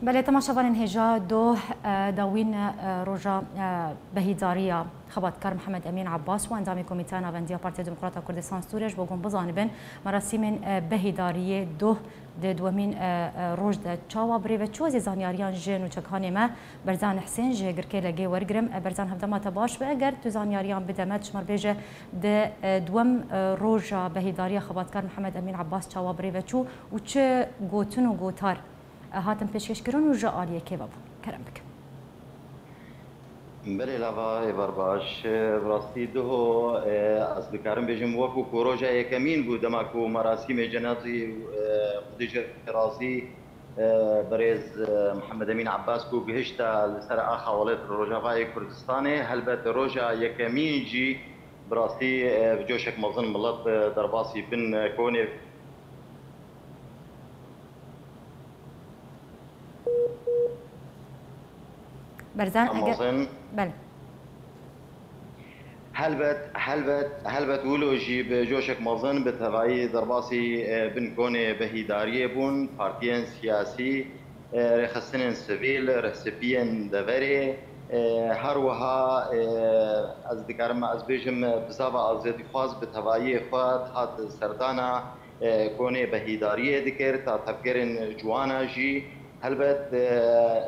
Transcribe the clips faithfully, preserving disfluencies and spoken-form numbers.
Belê, temaşevanên hêja doh, e, dawîn, e, roja, e, behîdariya xebatkar Mihemed Emîn Abbas û endamê Komîteya Navendiya Partiya Demokrata Kurdistan Sûriye ji bo ku hûn bizanibin, merasîmên, e, behîdariyê doh di duwemîn, e, e, roj de çawa birêve çû. Ez ê zanyariyan ji nûçekanê me Berzan Hisên ji Girkê Legê wergirim. E, Berzan, hevdema te baş be, eger tu zanyariyan bide me, tu ji me re bêje di, e, duwem, e, roja behîdariya xebatkar Mihemed Emîn Abbas çawa birêve çû û çi gotin û gotar e, hatin pêşkêşkirin û ji aliyê kê ve bûn? Kerem bikin. Belê lava êvar baş. Bi rastî duho, e, ez dikarim bêjim, wekû ku roja yekemîn bû, dema ku merasîmê cenazî, e, Xwedê jê razî, e, berêz, e, Mihemed Emîn Abbas ku gihişta li ser axa welat Rojavayê Kurdistanê, helbet roja yekemîn jî bi rastî, e, bi coşek mezin milet, e, derbasî bin, e, konê Berzan, eger... Mezin. Belê. Helbet, helbet, helbet wilo jî bi coşek mezin bi tevayî derbasî, e, bin konê behîdariyê bûn, partiyên siyasî, e, rêxistinên sivîl, rihsipiyên deverê, e, her wiha, e, ez dikarim ez bêjim, bizava azadîxwaz bi tevayiyê xwe dihat serdana, e, konê behîdariyê dikir, ta tevgerên ciwana jî. Helbet, e,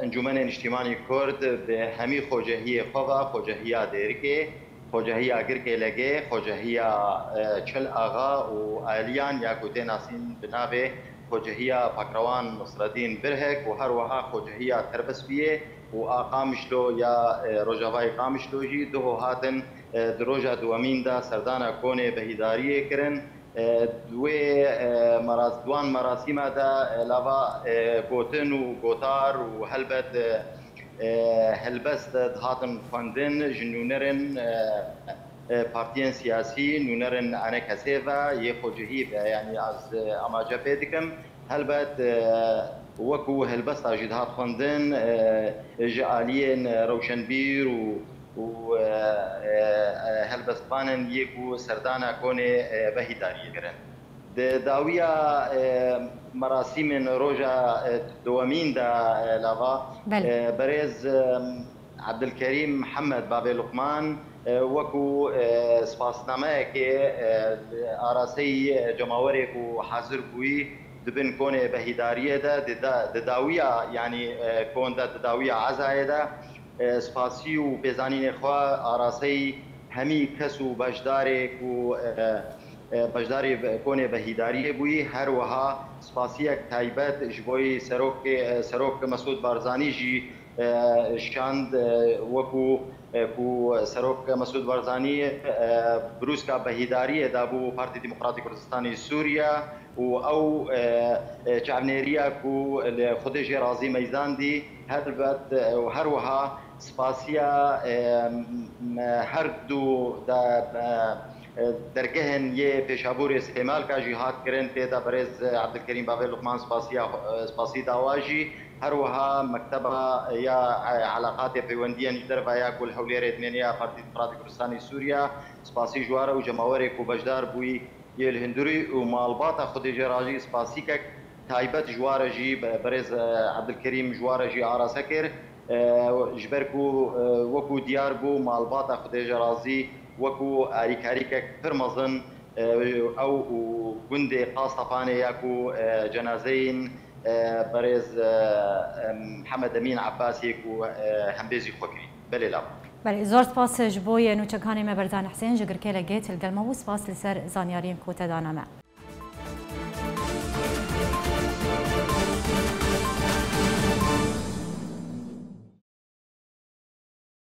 Encûmenê Niştîmanî Kurd bi hemî xwecehiyê xwe ve, xwecehiya Dêrikê, xwecehiya Girkê Legê, xwecehiya, e, Çil Axa û aliyan ya ku tê nasîn bi navê xwecehiya Pakrewan Nusredîn Birhek û her wiha xwecehiya Terbespiyê û a Qamişlo ya, e, Rojavayê Qamişlo jî duho hatin, e, di roja duwemîn de serdana konê behîdariyê kirin. E, di wê, e, meras-, di wan merasîma de, e, lava, e, gotin û gotar û helbet, e, e, helbest dihatin xwendin ji nûnerên, e, e, partiyên siyasî, nûnerên A N K S'ê ve, yê xwecihî ve, yanî ez, e, amaje pê dikim. Helbet, e, wekû helbesta jî dihat xwendin, e, ji aliyên rewşenbîr û û, e, e, e, helbestvanên yê ku serdana konê, e, behîdariyê kirin. Di dawiya, e, merasîmên roja, e, dewemîn de, e, lava, Belê. e, berêz, e, Ebdilkerîm Mihemed Bavê Luqman, e, wekû, e, spasnameyekê, e, araseyî cemawerê ku hazir bûyî di bin konê behîdariyê de, di da-, di dawiya, yanî, e, kon de, di dawiya ezayê de, e, spasî û pêzanînê xwe araseyî hemî kes û beşdarê ku, e, e, beşdarê be-, konê behîdariyê bûyî, her wiha spasiyek taybet ji bo yî serokê, e, Serok Mesûd Barzanî jî, e, şand, e, wekû, e, ku Serok Mesûd Barzanî, e, birûska behîdariyê dabû Partî Demokratîk Kurdistanê Sûriye û ew, e, e, çavnêriya ku li Xwedê jê razî meyzandî, helbet, e, û her wiha spasiya, e, m-, her du de, e, e, dergehên yê pêşabûrê Sêmalka jî hat kirin, tê de berêz Ebdilkerîm Bavê Luqman spasiya, e, spasî dawa jî, her wiha mekteba ya, e, eleqatê peywendiyên ji derve ya ku li Hewlêrê dimêne ya Partî Demokratîk Kurdistanê Sûriye, spasî ji we re û cemawerê ku beşdar bûyî yê li hundirî û malbata Xwedê jê re jî spasîkek taybet ji we re jî be-, berêz, e, Ebdilkerîm ji we re jî arase kir. E, ji ber ku, e, wekû diyar bû, malbata Xwedê jê razî wekû alîkarîkek pir mezin, e, ew û gundê Qastapanê ya ku, e, cenazeyên, e, berêz, e, e, Mihemed Emîn Abbasê ku, e, hembêzî xwe kirî. Belê lava. Belê, zor spas ji bo yê nûçekanê me Berzan Hisên ji Girkê Legê, tu li gel me bû. Spas li ser zanyariyên ku te dane me.